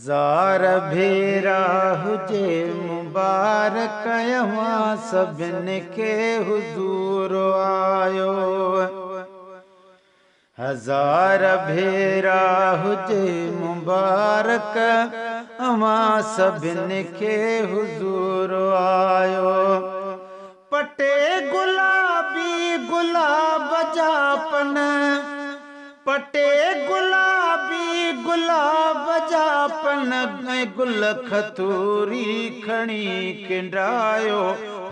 هزار ڀيرا هجي مبارڪ اوهان سڀني کي حضور آيو. هزار ڀيرا هجي مبارڪ اوهان سڀني کي حضور آيو. پٽي گلابي گلاب جا پن، پٽي گلابي گلاب جا پن ۽ گل کٿوري کڻي کنڊايو.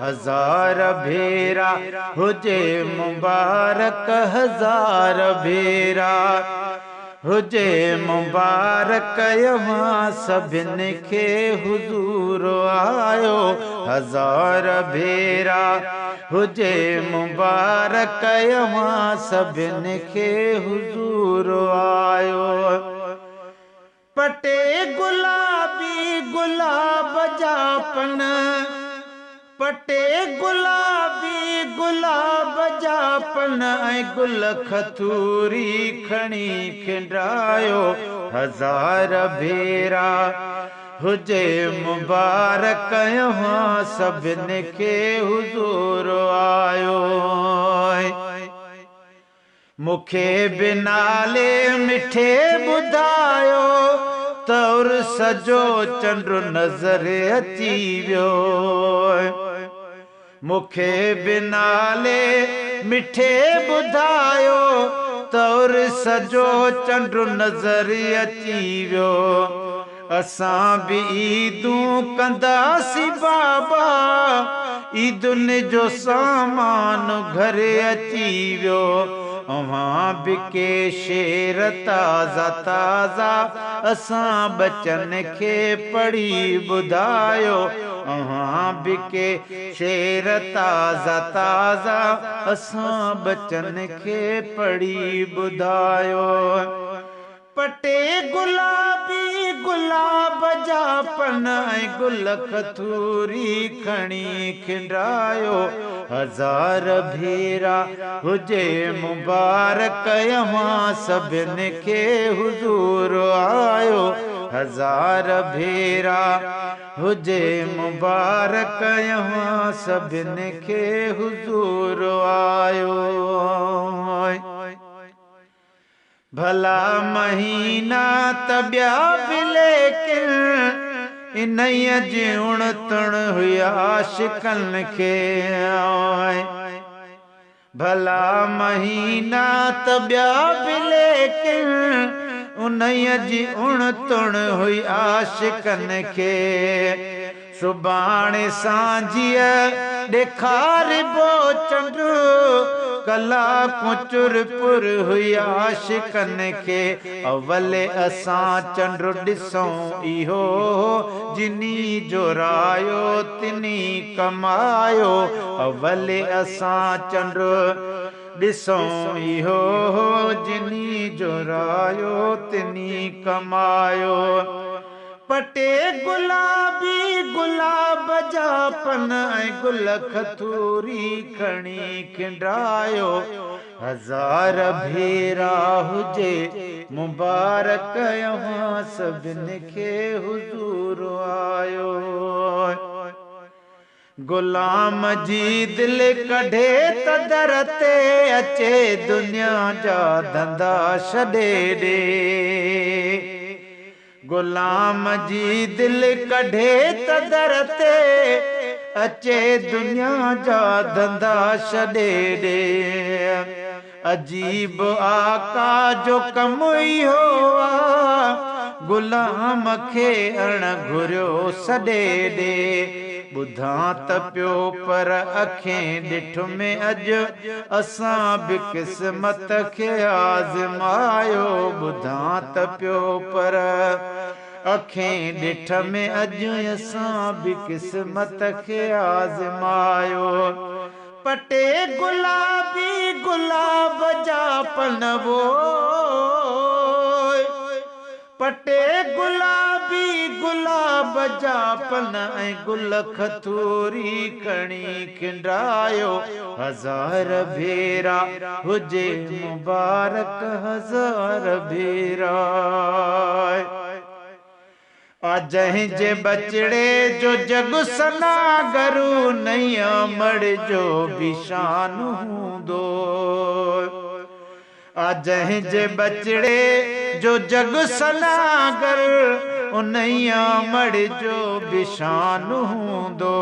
هزار ڀيرا هجي مبارڪ، هزار ڀيرا هجي مبارڪ اوهان سڀني کي حضور آيو. هزار ڀيرا هجي مبارڪ اوهان سڀني کي حضور آيو. پٽي گلابي گلاب جا پن، پٽي گلابي گلاب جا پن ۽ گل کٿوري کڻي کنڊايو. هزار ڀيرا هجي مبارڪ اوهان سڀني کي حضور آيو. مون کي به نالي مٺي ٻڌايو ته عرس جو چنڊ نظر اچي ويو. مون کي به نالي مٺي ٻڌايو ته عرس جو چنڊ نظر اچي ويو. اسان به عيدون ڪنداسين بابا، عيدن جو سامان گهر اچي ويو. اوهان به ڪي شعر تازا تازا اسان ٻچن کي پڙهي ٻڌايو. اوهان به ڪي شعر تازا تازا اسان ٻچن کي پڙهي ٻڌايو. پٽي گلابي گلاب جا پن ۽ گل کٿوري کڻي کنڊايو. هزار ڀيرا هجي مبارڪ اوهان سڀني کي حضور آيو. هزار ڀيرا هجي مبارڪ اوهان سڀني کي حضور آيو. ڀلا مهينا ته ٻيا به ليڪن انهيء جي اڻ تڻ هئي عاشقن کي. ڀلا مهينا ته ٻيا به ليڪن انهيء جي اڻ تڻ هئي عاشقن کي. سڀاڻي سانجهيء ڏيکاربو چنڊ، ڪلاڪون چرپر هئي عاشقن کي. اول اسان چنڊ ڏسون اهو، جني جو رايو تني ڪمايو. اول اسان چنڊ ڏسون اهو، جني جو رايو تني ڪمايو. پٽي گلابي گلاب جا پن ۽ گل کٿوري کڻي کنڊايو. هزار ڀيرا هجي مبارڪ اوهان سڀني کي حضور آيو. غلام جي دل ڪڍي ته در تي اچي، دنيا جا ڌنڌا ڇڏي ڏي. غلام جي دل ڪڍي ته در تي اچي، دنيا جا ڌنڌا ڇڏي ڏي. عجيب آقا جو ڪم اهو آ، غلام کي اڻ گهريو سڏي ڏي. ٻڌان ته پيو پر اکين ڏٺم اڄ، اسان به قسمت کي آزمايو. ٻڌان ته پيو پر اکين ڏٺم اڄ، اسان به قسمت کي آزمايو. پٽي گلابي گلاب جا پن وو، پٽي گلابي گلاب جا پن ۽ گل کٿوري کڻي کنڊايو. هزار ڀيرا هجي مبارڪ، هزار ڀيرا. آ جنهن جي ٻچڙي جو جڳ سناگر، انهيء امڙ جو به شان هوندو. آ جنهن جي ٻچڙي جو جڳ سناگر، انهيء امڙ جو به شان هوندو.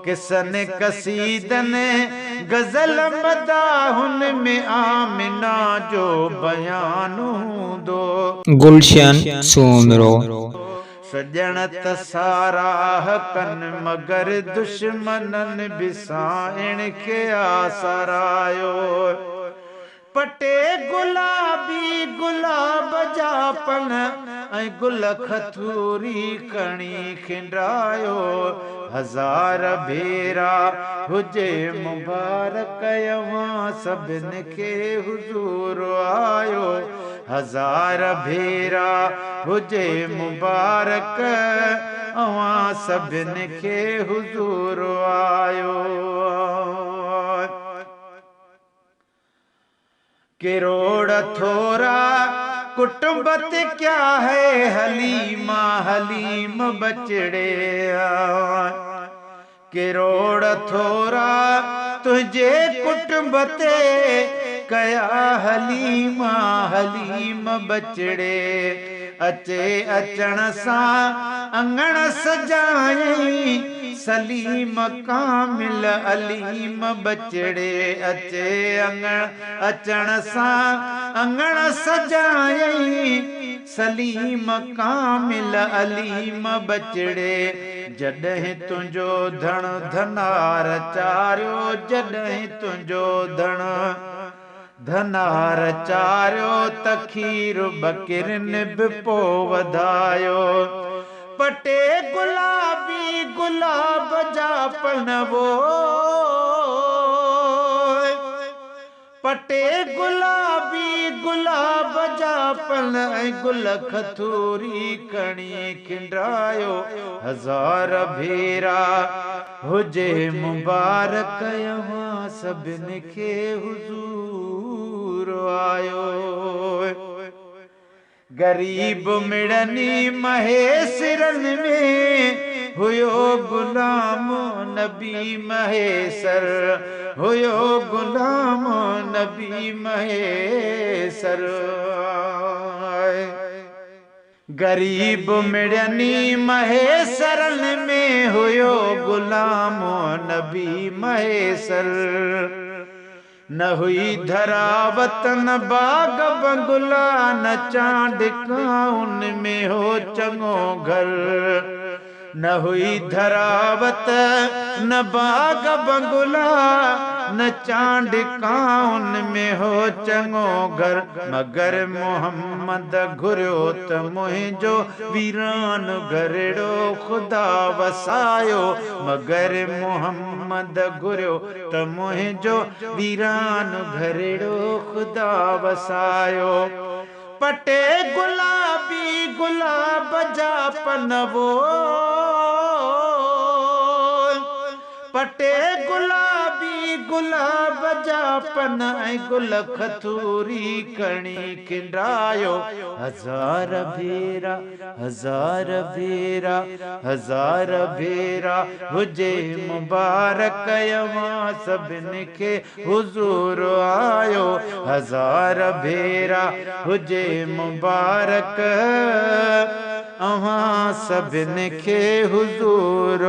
قصن قصيدن غزل مداحن ۾ آمنه جو بيان هوندو. گلشن سومرو. سڄڻ ته ساراهه ڪن مگر دشمنن به سانئڻ کي آ ساراهيو. پٽي گلابي گلاب جا پن ۽ گل کٿوري کڻي کنڊايو. هزار ڀيرا هجي مبارڪ اوهان سڀن کي حضور آيو. هزار ڀيرا هجي مبارڪ اوهان سڀن کي حضور آيو. ڪروڙ ٿورا ڪٽنب تي ڪيا هي حليما حليم ٻچڙي. ڪروڙ ٿورا تنهنجي ڪٽنب تي ڪيا حليما حليم ٻچڙي. اچي اچڻ سان اڱڻ سجائين سليم ڪامل عليم ٻچڙي. اچي اڱڻ اچڻ سان اڱڻ سجائين سليم ڪامل عليم ٻچڙي. جڏهن تنهنجو ڌڻ ڌنار چاريو، جڏهن تنهنجو ڌڻ ڌنار چاريو ته کير ٻڪرين به پو وڌايو. پٽي گلابي گلاب جا پنوو، پٽي گلابي گلاب جا پن ۽ گل کٿوري کڻي کنڊايو. هزار ڀيرا هجي مبارڪ اوهان سڀن کي حضور آيو. غريب مڙني مهيسرن ۾ هيو غلام نبي مهيسر، هيو غلام نبي مهيسر. غريب مڙني مهيسرن ۾ هيو غلام نبي مهيسر. نه هئي ڌراوت نه باغ بنگلا، نه چانڊڪائن ۾ هو چڱو گهر. نه هئي ڌراوت نه باغ بنگلا، نه چانڊڪائن ۾ هو چڱو گهر. مگر محمد گهريو ته منهنجو ويران گهرڙو خدا وسايو. مگر محمد گهريو ته منهنجو ويران گهرڙو خدا وسايو. پٽي گلابي گلاب جا پنوو، پٽي گلابي گلاب جا پن ۽ گل کٿوري کڻي کنڊايو. هزار ڀيرا هزار ڀيرا هزار ڀيرا هجي مبارڪ اوهان سڀن کي حضور آيو. هزار ڀيرا هجي مبارڪ اوهان سڀن کي حضور